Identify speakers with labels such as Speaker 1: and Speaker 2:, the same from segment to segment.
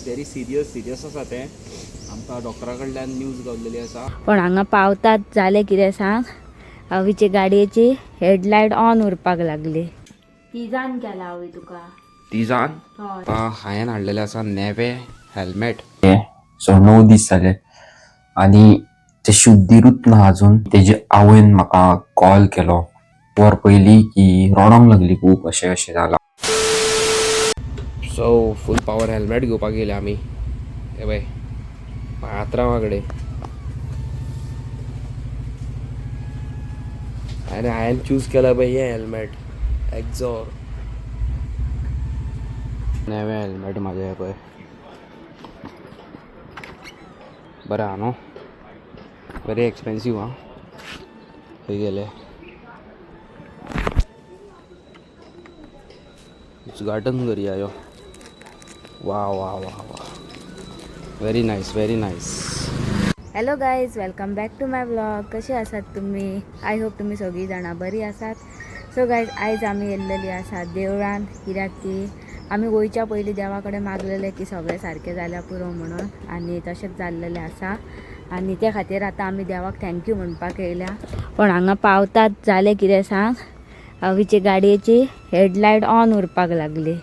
Speaker 1: Very serious serious आसा तें. आमकां डॉक्टरा कडल्यान न्यूज गावलेली आसा.
Speaker 2: पण हांगा पावतात जालें कितें सांग, अवीचे गाडयेची हेडलायट ऑन उरपाक लागली. तिजान केला हांवें तुका.
Speaker 1: तिजान
Speaker 2: हय.
Speaker 1: हांवें हाडलेलें आसा नेवे हेल्मेट.
Speaker 3: सो 9 दीस जाले आनी ते शुद्धीरूच ना अजून. तेजे आवयन म्हाका कॉल केलो वर पयली की रडोंक लागली खूब, अशें अशें जालां.
Speaker 1: सो फूल पावर हेल्मेट घेवपाक गेले आमी. हे पळय पात्रांवा कडेन. आनी हांवें चूज केलां पळय हें हेल्मेट एक्झॉर. नवें हेल्मेट म्हाजें हें पळय, बरें आहा न्हू? वेरी एक्सपेन्सीव आं. खंय गेले? उद्घाटन करूया यो. वा वा वा वा, very nice very nice.
Speaker 2: Hello guys, welcome back to my vlog. कशी आसात तुम्ही? I hope तुम्ही सगळीं जाणां बरी आसात. सो गायज, आयज आमी येयल्लेली आसात देवळान, कित्याक की आमी वयच्या पयलीं देवा कडेन मागलेलें की सगळें सारकें जाल्यार पुरो म्हणून, आनी तशेंच जाल्लेलें आसा. आनी त्या खातीर आतां आमी देवाक thank you म्हणपाक येयल्या. पण हांगा पावतात जालें कितें सांग, हवीचे गाडयेची हेडलायट ऑन उरपाक लागली.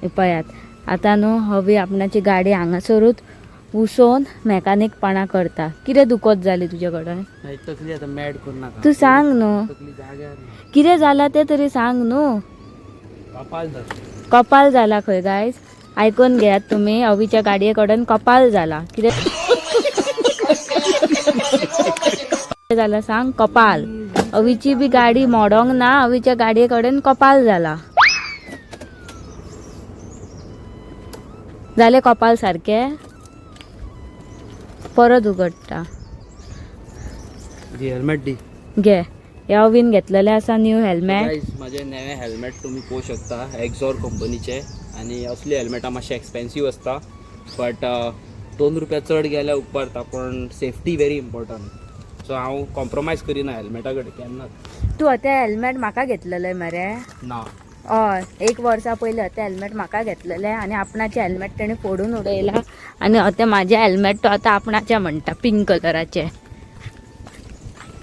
Speaker 2: हे पळयात आतां न्हू, हवी आपणाची गाडी हांगासरूच उसोवन मेकानीकपणां करता. कितें दुखत जाली तुजे कडेन?
Speaker 1: तकली आतां मॅड करूं नाका.
Speaker 2: तूं सांग न्हू.
Speaker 1: तकली जाग्यार.
Speaker 2: कितें जालां तें तरी सांग न्हू.
Speaker 1: कपाल धर.
Speaker 2: कपाल जाला खंय गायज, आयकून घेयात तुमी, अवीच्या गाडये कडेन कपाल जाला. कितें जाला सांग? कपाल. अवीची बी गाडी मोडोंक ना, अवीच्या गाडये कडेन कपाल जाला. जालें कपाल सारकें? परत उगडटा.
Speaker 1: दी हेल्मेट दी.
Speaker 2: घे, हे अवीन घेतलेलें आसा न्यू हेल्मेट.
Speaker 1: गायज, म्हाजें नवें हेल्मेट तुमी पळोवंक शकता, एक्झॉर कंपनीचें. आनी असली हेल्मेटां मातशें एक्सपेन्सीव आसता, बट 2 रुपया चड गेल्यार उपकारता, पण सेफ्टी व्हेरी इम्पॉर्टंट. सो हांव कॉम्प्रोमायज करिना हेल्मेटा कडेन केन्नाच.
Speaker 2: तूं आतां हेल्मेट म्हाका घेतलेलें मरे?
Speaker 1: ना.
Speaker 2: हय, एक वर्सा पयलीं तें हेल्मेट म्हाका घेतलेलें आनी आपणाचें हेल्मेट तेणें फोडून उडयलां आनी आतां म्हाजें हेल्मेट तो आतां आपणाचें म्हणटा, पिंक कलराचें.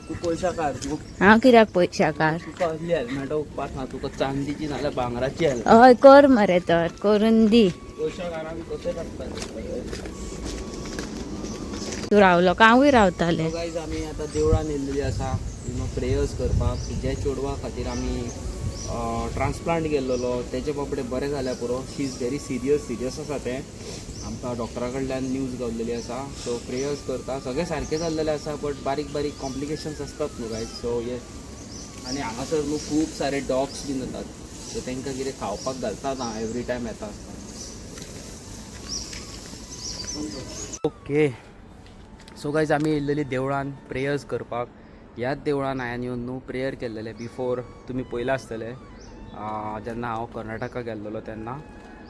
Speaker 1: तूं पयशा काड तूं.
Speaker 2: हांव कित्याक पयशा कार?
Speaker 1: तुका असली हेल्मेटां उपकारना, तुका चांदीची नाल्यार भांगराची हेल्मेट.
Speaker 2: हय, कर मरे तर, करून दी.
Speaker 1: पयशा काड, आमी कशें काडटा?
Speaker 2: तूं रावलो काय हांवूय रावतालें.
Speaker 1: गायज, आमी आतां देवळान येयल्लेली आसा you know prayers करपाक. ज्या चेडवा खातीर आमी ट्रान्सप्लांट केल्लोलो तेजे बाबडे बरें जाल्यार पुरो. She is very serious serious आसा तें. आमकां डॉक्टरा कडल्यान न्यूज गावलेली आसा. सो प्रेयर्स करता. सगळें सारकें जाल्लेलें आसा, बट बारीक बारीक कॉम्प्लिकेशन्स आसतात न्हू गायज. सो येस, आनी हांगासर न्हू खूब सारे डॉग्स बीन येतात, सो तांकां कितें खावपाक घालतात हांव एवरी टायम येता आसतना. ओके, सो गायज, आमी येयल्लेली देवळान प्रेयर्स करपाक. ह्याच देवळान हांवें येवन न्हू प्रेयर केल्लेलें बिफोर, तुमी पयलां आसतलें, जेन्ना हांव कर्नाटका गेल्लेलो तेन्ना.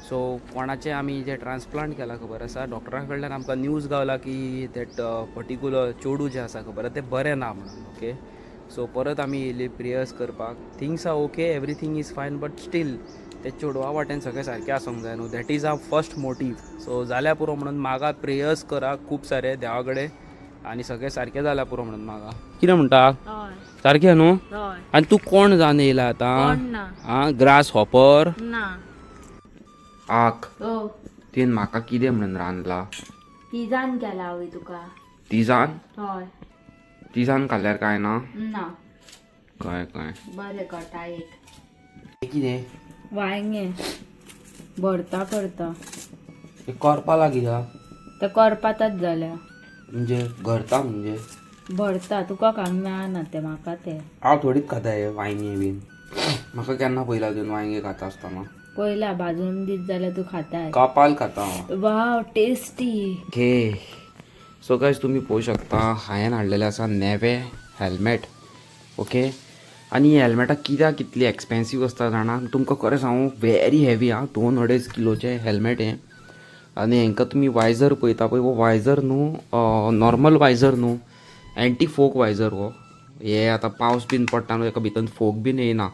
Speaker 1: सो कोणाचें आमी जें ट्रान्सप्लांट केलां खबर आसा, डॉक्टरा कडल्यान आमकां न्यूज गावला की that particular चेडूं जें आसा खबर आसा तें बरें ना म्हणून. ओके, सो परत आमी येयली प्रेयर्स करपाक. Things are okay, everything is fine, but still ते चेडवा वाटेन सगळें सारकें आसूंक जाय न्हू. That is our first motive. So जाल्यार पुरो म्हणून मागा, प्रेयर्स करा खूब सारे देवा कडेन आनी सगळें सारकें जाल्यार पुरो म्हणून मागा. कितें म्हणटा?
Speaker 2: हय.
Speaker 1: सारकें न्हू?
Speaker 2: हय.
Speaker 1: आनी तूं कोण जावन येयला आतां?
Speaker 2: ना.
Speaker 1: आं, ग्रास हॉपर.
Speaker 2: ना.
Speaker 3: आक.
Speaker 2: हो.
Speaker 3: तुवें म्हाका कितें म्हणून रांदलां?
Speaker 2: तिजान केला हांवें तुका.
Speaker 3: तिजान?
Speaker 2: हय.
Speaker 3: तिजान खाल्यार काय ना?
Speaker 2: ना.
Speaker 3: कळ्ळें कळ्ळें.
Speaker 2: बरें कळटा एक.
Speaker 1: कितें?
Speaker 2: वांयगें भरता करता.
Speaker 1: करपा लागीं.
Speaker 2: ते करपातच जाल्या.
Speaker 1: म्हणजे घरता म्हणजे?
Speaker 2: भरता तुका खावंक मेळना तें, म्हाका तें.
Speaker 1: हांव थोडीच खाता हे वांयगें बीन. म्हाका केन्ना पयला तुवें वांयगें खाता आसतना?
Speaker 2: पयला भाजून दीत जाल्यार तूं खाताय.
Speaker 1: कापाल खाता हांव.
Speaker 2: वाव, टेस्टी.
Speaker 3: ओके, सो गायज, तुमी पळोवंक शकता हांवें हाडलेलें आसा नेवे हेल्मेट. ओके, आनी ही हेल्मेटां कित्याक कितली एक्सपेन्सीव आसता जाणा? तुमकां खरें सांगू, व्हेरी हेवी आं. 2.5 किलोचें हेल्मेट हें. आनी हेंकां तुमी वायजर पळयता पळय, हो वायजर न्हू नॉर्मल वायजर न्हू, एंटी फोग वायजर हो. हे आतां पावस बीन पडटा न्हू, हेका भितर फोग बीन येयना.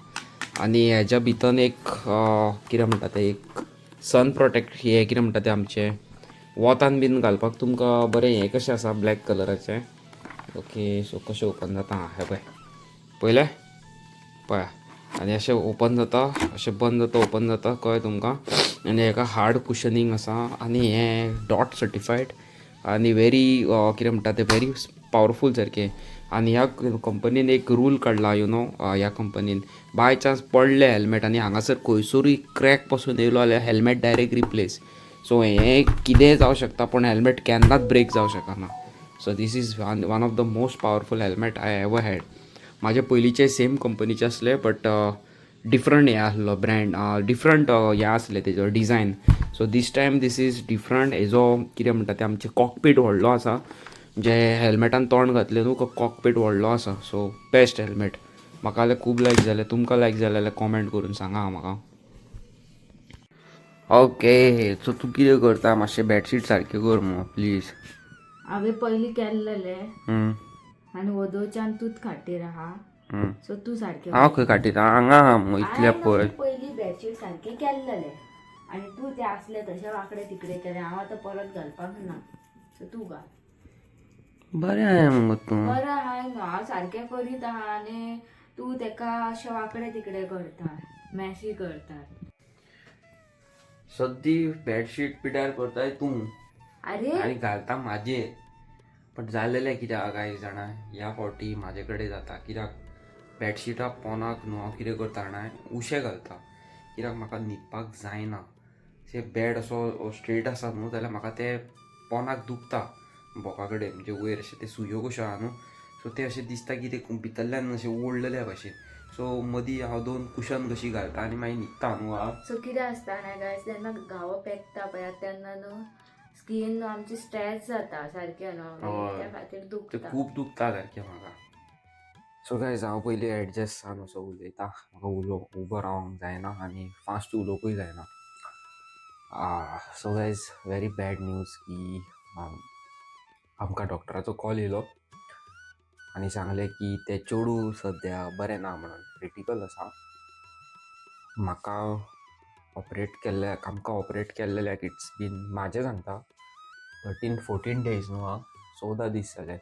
Speaker 3: आनी हेज्या भितर एक कितें म्हणटा तें, एक सन प्रोटेक्ट, हें कितें म्हणटा तें आमचें वोतान बीन घालपाक तुमकां बरें हें कशें आसा ब्लॅक कलराचें. ओके, सो कशें ओपन जाता. आं, हें पळय, पयलें पळया, आनी अशें ओपन जाता, अशें बंद जाता, ओपन जाता, कळ्ळें तुमकां. आनी हेका हार्ड कुशनींग आसा आनी हें डॉट सर्टिफायड आनी वेरी कितें म्हणटा तें वेरी पावरफूल सारकें. आनी ह्या कंपनीन एक रूल काडला, you know, ह्या कंपनीन बाय चान्स पडलें हेल्मेट आनी हांगासर खंयसरूय क्रॅक पासून येयलो जाल्यार हेल्मेट डायरेक्ट रिप्लेस. सो हें कितेंय जावं शकता, पूण हेल्मेट केन्नाच ब्रेक जावं शकना. So this is one of the most powerful helmet I ever had. म्हाजे पयलींचे सेम कंपनीचे आसले, बट डिफरंट हें आसलो ब्रँड, डिफरंट हें आसलें तेजो design. So this time this is different. हेजो कितें म्हणटा तें आमचें कॉकपीट व्हडलो आसा, म्हणजे हेल्मेटान तोंड घातलें न्हू, कॉकपीट व्हडलो आसा. सो बेस्ट हेल्मेट, म्हाका जाल्यार खूब लायक जालें. तुमकां लायक जालें जाल्यार कॉमेंट करून सांगा म्हाका. ओके, सो तूं कितें करता? मातशें बेडशीट सारकें कर मुगो प्लीज.
Speaker 2: हांवें पयलीं केल्लेलें आनी वोदोळच्यान तूंच खाटीर आहा, सो तूं सारकें.
Speaker 3: हांव खंय खाटीर? हांगा आहा मुगो इतल्या. पळय.
Speaker 2: पयलीं बेडशीट सारकें केल्लेलें आनी तूं तें आसलें तशें वांकडे तिकडे केलें. हांव आतां परत घालपाक ना, सो तूं घाल.
Speaker 3: बरें आहा मुगो तूं.
Speaker 2: बरें आहाय न्हू, हांव सारकें करीत आहा आनी तूं तेका अशें वांकडे तिकडे करता, मॅसी करता.
Speaker 3: सद्दी बेडशीट पिड्यार करताय तूं.
Speaker 2: अरे.
Speaker 3: आनी घालता म्हाजेर. बट जालेलें कित्याक कांय जाणा, ह्या फावटी म्हाजे कडेन जाता कित्याक, बेडशिटां पोनाक न्हू हांव कितें करता जाणा, उशें घालता, कित्याक म्हाका न्हिदपाक जायना. से बेड असो स्ट्रेट आसा न्हू, जाल्यार म्हाका ते पोनाक दुखता, बोका कडेन, म्हणजे वयर अशें ते सुयो कश्यो आहा न्हू, सो ते अशें दिसता की ते भितरल्यान अशें ओडलेल्या भाशेन. सो मदीं हांव दोन कुशन कशी घालता आनी मागीर न्हिदता न्हू हांव.
Speaker 2: सो कितें आसता ना गायज, जेन्ना घावो पेकता पळय तेन्ना न्हू स्कीन न्हू आमची स्ट्रेच जाता सारकें न्हू.
Speaker 3: हय.
Speaker 2: त्या खातीर
Speaker 3: ते
Speaker 2: दुखता.
Speaker 3: खूब दुखता सारकें म्हाका. सो गायज, हांव पयलीं एडजस्ट जावन असो उलयता. म्हाका उबो रावंक जायना आनी फास्ट उलोवंकूय जायना. So guys, very bad news की आमकां डॉक्टराचो कॉल येयलो आनी सांगलें की तें चेडूं सद्या बरें ना म्हणून, क्रिटिकल आसा. म्हाका ऑपरेट केल्ल्याक, आमकां ऑपरेट केल्लेल्याक it's been, म्हाजें सांगता, 13-14 डेज न्हू, आं, 14 दीस जाले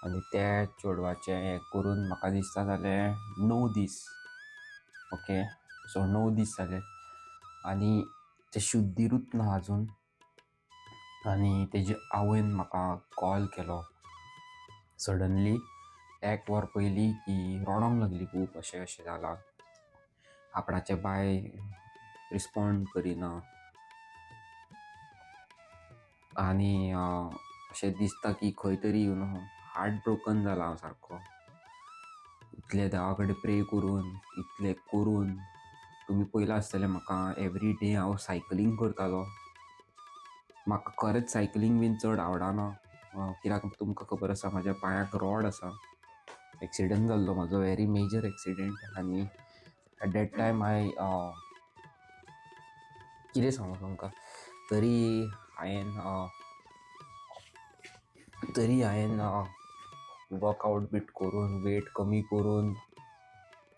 Speaker 3: आनी त्या चेडवाचें हें करून म्हाका दिसता जालें 9 दीस. ओके, सो 9 दीस जाले आनी तें शुद्धिरूच ना अजून. आनी तेजी आवयन म्हाका कॉल केलो सडनली एक वर पयलीं की रडोंक लागली खूब, अशें अशें जालां, आपणाचें बाय रिस्पोंड करिना आनी अशें दिसता की खंय तरी you know heart broken जाला हांव सारको. इतले देवा कडेन प्रे करून, इतलें करून, तुमी पयलां आसतलें म्हाका, एवरी डे हांव सायकलींग करतालो. म्हाका खरेंच सायकलींग बीन चड आवडना, कित्याक तुमकां खबर आसा म्हाज्या पांयाक रॉड आसा. एक्सिडंट जाल्लो म्हाजो, व्हेरी मेजर एक्सिडंट. आनी एट that time I कितें सांगू तुमकां, तरी हांवें वर्कआवट बीट करून, वेट कमी करून,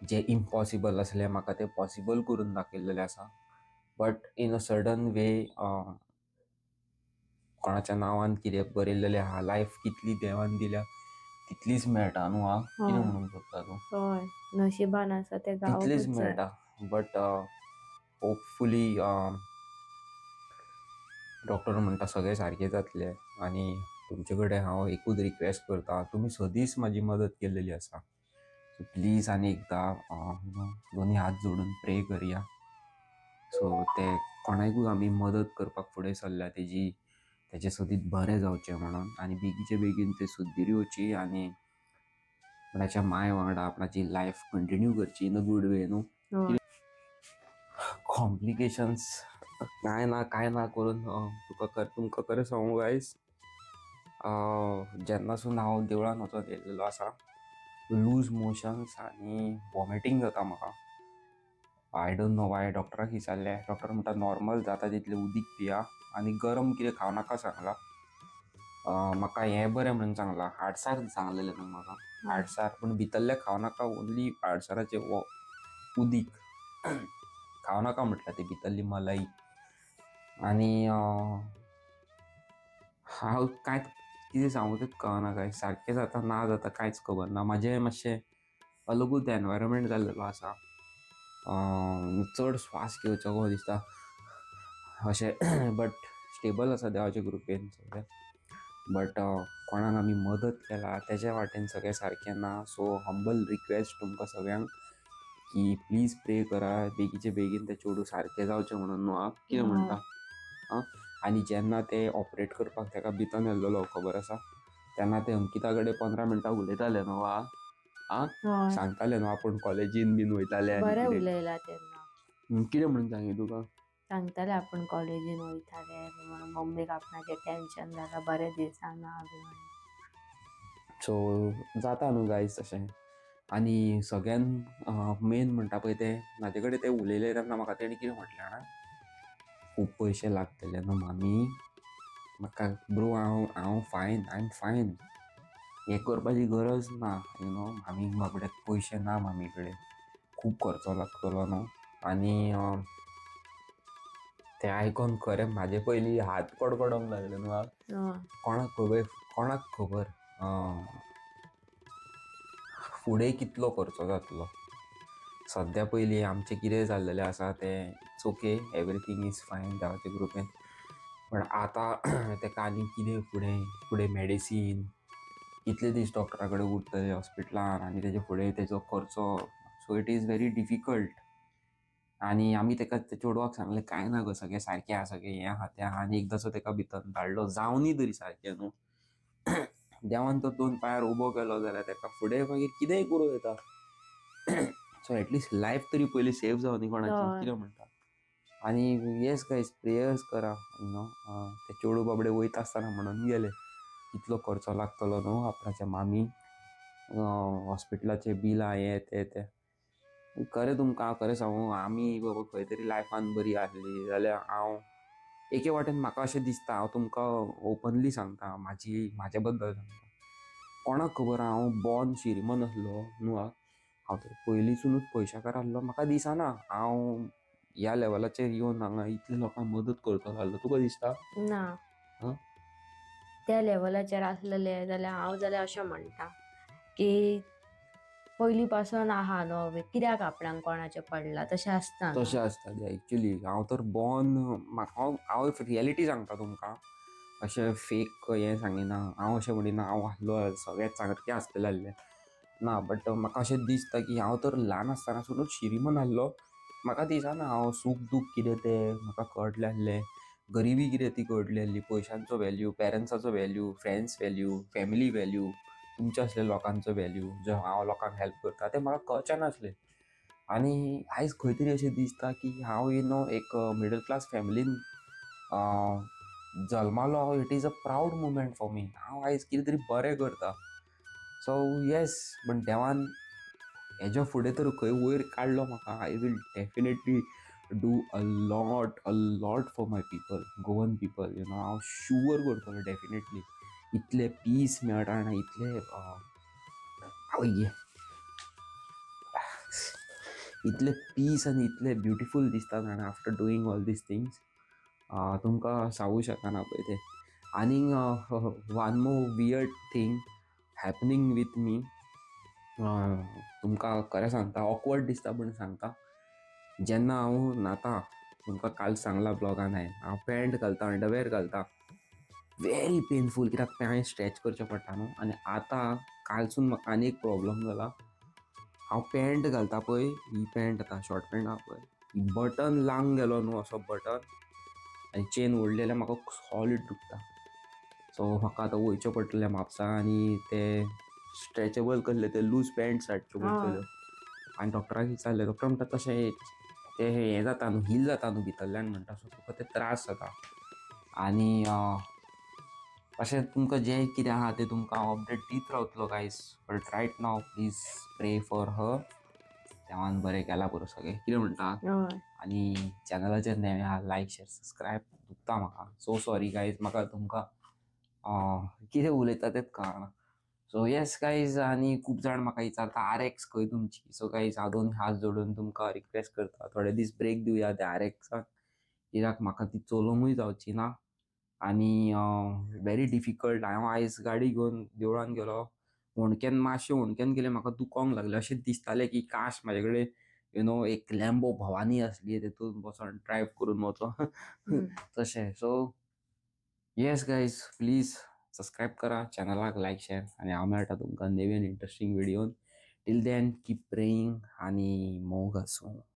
Speaker 3: जें इम्पॉसिबल आसलें म्हाका तें पॉसिबल करून दाखयलेलें आसा. But in a sudden way, कोणाच्या नांवान कितें बरयलेलें आहा, लायफ कितली देवान दिल्या तितलीच मेळटा न्हू. आं, कितें म्हणूंक सोदता तूं?
Speaker 2: हय, नशिबान आसा तें.
Speaker 3: तितलीच
Speaker 2: गावपूच जाय.
Speaker 3: मेळटा. बट होपफुली, डॉक्टर म्हणटा सगळें सारकें जातलें. आनी तुमचे कडेन हांव एकूच रिक्वेस्ट करता, तुमी सदींच म्हाजी मदत केल्लेली आसा, सो प्लीज आनी एकदां दोनी हात जोडून प्रे करया. सो ते कोणाकूय आमी मदत करपाक फुडें सरल्या तेजी, तेजें सदींच बरें जावचें म्हणून आनी बेगीचे बेगीन ते सुद्दीर येवची आनी आपणाच्या माय वांगडा आपणाची लायफ कंटिन्यू करची इन अ गूड वे न्हू.
Speaker 2: हय.
Speaker 3: कॉम्प्लिकेशन्स कांय ना कांय ना करून तुका कर तुमकां खरें सांगू गायज, जेन्नासून हांव देवळान वचोन येयलेलो आसा, लूज मोशन्स आनी वॉमिटींग जाता म्हाका. I don't know why. डॉक्टराक विचारलें, डॉक्टर म्हणटा नॉर्मल जाता तितलें उदीक पिया आनी गरम कितें खावं नाका सांगलां. म्हाका हें बरें म्हणून सांगलां, आडसार सांगलेलें न्हू म्हाका, आडसार पूण भितरलें खावं नाका, ओन्ली आडसाराचें उदीक खावं नाका म्हटल्यार, ती भितरली मलाई. आनी हांव कांय कितें सांगू तेंच कळना. काय सारकें जाता ना जाता कांयच खबर ना. म्हाजें मातशें अलगूच एनवायरमेंट जाल्लेलो आसा. चड श्वास घेवचो कसो दिसता अशें, बट स्टेबल आसा देवाच्या कृपेन सगळें. बट कोणाक आमी मदत केला तेज्या वाटेन सगळें सारकें ना. सो हंबल रिक्वेस्ट तुमकां सगळ्यांक की प्लीज प्रे करा, बेगीचे बेगीन तें चेडूं सारकें जावचें म्हणून न्हू. आं, कितें म्हणटा? आं, आनी जेन्ना ते ऑपरेट करपाक ताका भितर येल्लेलो खबर आसा, तेन्ना ते अंकिता कडेन 15 मिनटां उलयताले न्हू. आं आं, सांगताले न्हू आपूण कॉलेजीन बीन वयताले आनी
Speaker 2: बरें
Speaker 3: कितें.
Speaker 2: उलयला तेन्ना.
Speaker 3: कितें म्हणून सांगी तुका?
Speaker 2: सांगताले आपूण कॉलेजीन वयताले बी म्हणून, मम्मीक आपणाचें टेन्शन जाला, बरें दिसना बी म्हणून.
Speaker 3: सो जाता न्हू गायज तशें. आनी सगळ्यान मेन म्हणटा पळय तें म्हाजे कडेन ते उलयले तेन्ना म्हाका तेणी कितें म्हटलें जाणा, खूब पयशे लागतले न्हू मामी म्हाका. ब्रो, हांव हांव फायन, I am fine, हें करपाची गरज ना, you know. मामी बाबड्याक पयशे ना, मामी कडेन खूब खर्चो लागतलो न्हू. आनी तें आयकोन खरें म्हाजे पयलीं हात कडकडोंक लागले न्हू. कोणाक खबर, कोणाक खबर फुडें कितलो खर्चो जातलो. सद्या पयलीं आमचें कितें जाल्लेलें आसा तें it's okay, everything is fine देवाच्या कृपेन. पण आतां तेका आनी कितें फुडें फुडें मेडिसीन, कितले दीस डॉक्टरा कडेन उरतले हॉस्पिटलान, आनी तेजे फुडें तेजो खर्चो. So it is very difficult. आनी आमी तेका त्या चेडवाक सांगलें, कांय ना गो, सगळें सारकें आहा, सगळें हें आहा तें आहा. आनी एकदांचो तेका भितर धाडलो जावनी तरी सारकें न्हू, देवान तो दोन पांयार उबो केलो जाल्यार तेका फुडें मागीर कितेंय करूं येता. सो एटलिस्ट लायफ तरी पयलीं सेव जावनी कोणाची. कितें म्हणटा? आनी येस गायज, प्रेयर्स करा, you know. ते चेडूं बाबडे वयता आसतना म्हणून गेले कितलो खर्चो लागतलो न्हू आपणाच्या मामी, हॉस्पिटलाचे बिलां हें तें तें. खरें तुमकां हांव खरें सांगू, आमी बाबा खंय तरी लायफान बरी आसली जाल्यार हांव एके वाटेन म्हाका अशें दिसता, हांव तुमकां ओपनली सांगता, म्हाजी म्हाज्या बद्दल सांगता. कोणाक खबर हांव बॉर्न श्रीमंत आसलो न्हू. हांव तर पयलींसुनूच पयशाकार आसलो म्हाका दिसना हांव ह्या लेवलाचेर येवन हांगा इतले लोकांक मदत करतलो आसलो. तुका दिसता?
Speaker 2: ना.
Speaker 3: आं?
Speaker 2: त्या लेवलाचेर आसलेले जाल्यार हांव जाल्यार अशें म्हणटा की पयलीं पासून आहा न्हू, कित्याक आपणाक कोणाचें पडलां, तशें आसता न्हू.
Speaker 3: तशें आसता तें एक्चुली. हांव तर बॉर्न, म्हाका हांव हांव रियलिटी सांगता तुमकां, अशें फेक हें सांगिना हांव. अशें म्हणिना हांव आसलो सगळेंच सारकें आसतलें आसलें ना, बट म्हाका अशें दिसता की हांव तर ल्हान आसतनासुनूच श्रीमंत आसलो म्हाका दिसना हांव सूख दूख कितें तें म्हाका कळटलें आसलें, गरिबी कितें ती कळटली आसली, पयशांचो value, पेरंट्साचो value, friends value, family value, तुमच्या असल्या लोकांचो व्हॅल्यू, जो हांव लोकांक हेल्प करता तें म्हाका कळचें नासलें. आनी आयज खंय तरी अशें दिसता की हांव you know एक मिडल क्लास फॅमिलीन जल्मालो. It is a proud moment for me. हांव आयज कितें तरी बरें करता. सो येस, पण देवान हेज्या फुडें तर खंय वयर काडलो म्हाका, I will definitely do a lot, a lot for my people, Goan people, you know. हांव शुअर करतलो डेफिनेटली. इतले पीस मेळटा आनी इतले आवय, इतले पीस आनी इतले ब्युटिफूल दिसता जाणा after doing all these things, तुमकां सांगू शकना पळय तें. आनीक one more weird thing happening with me, तुमकां खरें सांगता, ऑकवर्ड दिसता पूण सांगता. जेन्ना हांव न्हाता, तुमकां काल सांगलां ब्लॉगान हांवें, हांव पॅन्ट घालता, अंडरवेर घालता, व्हेरी पेनफूल, कित्याक पांय स्ट्रेच करचे पडटा न्हू. आनी आतां कालसून म्हाका आनी एक प्रॉब्लम जाला. हांव पॅन्ट घालता पळय, ही पॅन्ट आतां शॉर्ट पॅन्ट आहा पळय, ही बटन लांग गेलो न्हू असो बटन आनी चेन ओडली जाल्यार म्हाका सॉलीड दुखता. सो म्हाका आतां वयचें पडटलें म्हापसा आनी ते स्ट्रेचेबल कसले ते लूज पॅन्ट्स हाडच्यो पडटल्यो. आनी डॉक्टराक विचारलें, डॉक्टर म्हणटा तशें ते हें जाता न्हू, हील जाता न्हू भितरल्यान म्हणटा, सो तुका ते त्रास जाता. आनी अशें तुमकां जें कितें आहा तें तुमकां हांव अपडेट दीत रावतलो guys, but right now please pray for her. देवान बरें केलां पुरो सगळें. कितें म्हणटा?
Speaker 2: हय.
Speaker 3: आनी चॅनलाचेर नवे आहा, लायक, शेर, सबस्क्रायब. दुखता म्हाका, सो सॉरी गायज, म्हाका तुमकां कितें उलयता तेंच कळना. सो येस गायज, आनी खूब जाण म्हाका विचारता आर एक्स खंय तुमची. सो गायज, हांव दोन हात जोडून तुमकां रिक्वेस्ट करता, थोडे दीस ब्रेक दिवया त्या आर एक्साक, कित्याक म्हाका ती चलोवंकूय जावची ना. आनी व्हेरी डिफिकल्ट. हांव आयज गाडी घेवन देवळान गेलो, हुंडक्यान मातशें हुंडक्यान गेलें, म्हाका दुखोंक लागलें. अशें दिसतालें की काश म्हाजे कडेन एक लॅम्बो भवानी आसली, तेतून बसोन ड्रायव करून वचो तशें. So yes guys, please subscribe करा चॅनलाक, लायक, शेअर आनी हांव मेळटा तुमकां नवीन इंट्रस्टींग व्हिडियोन. टील then keep praying आनी मोग आसूं.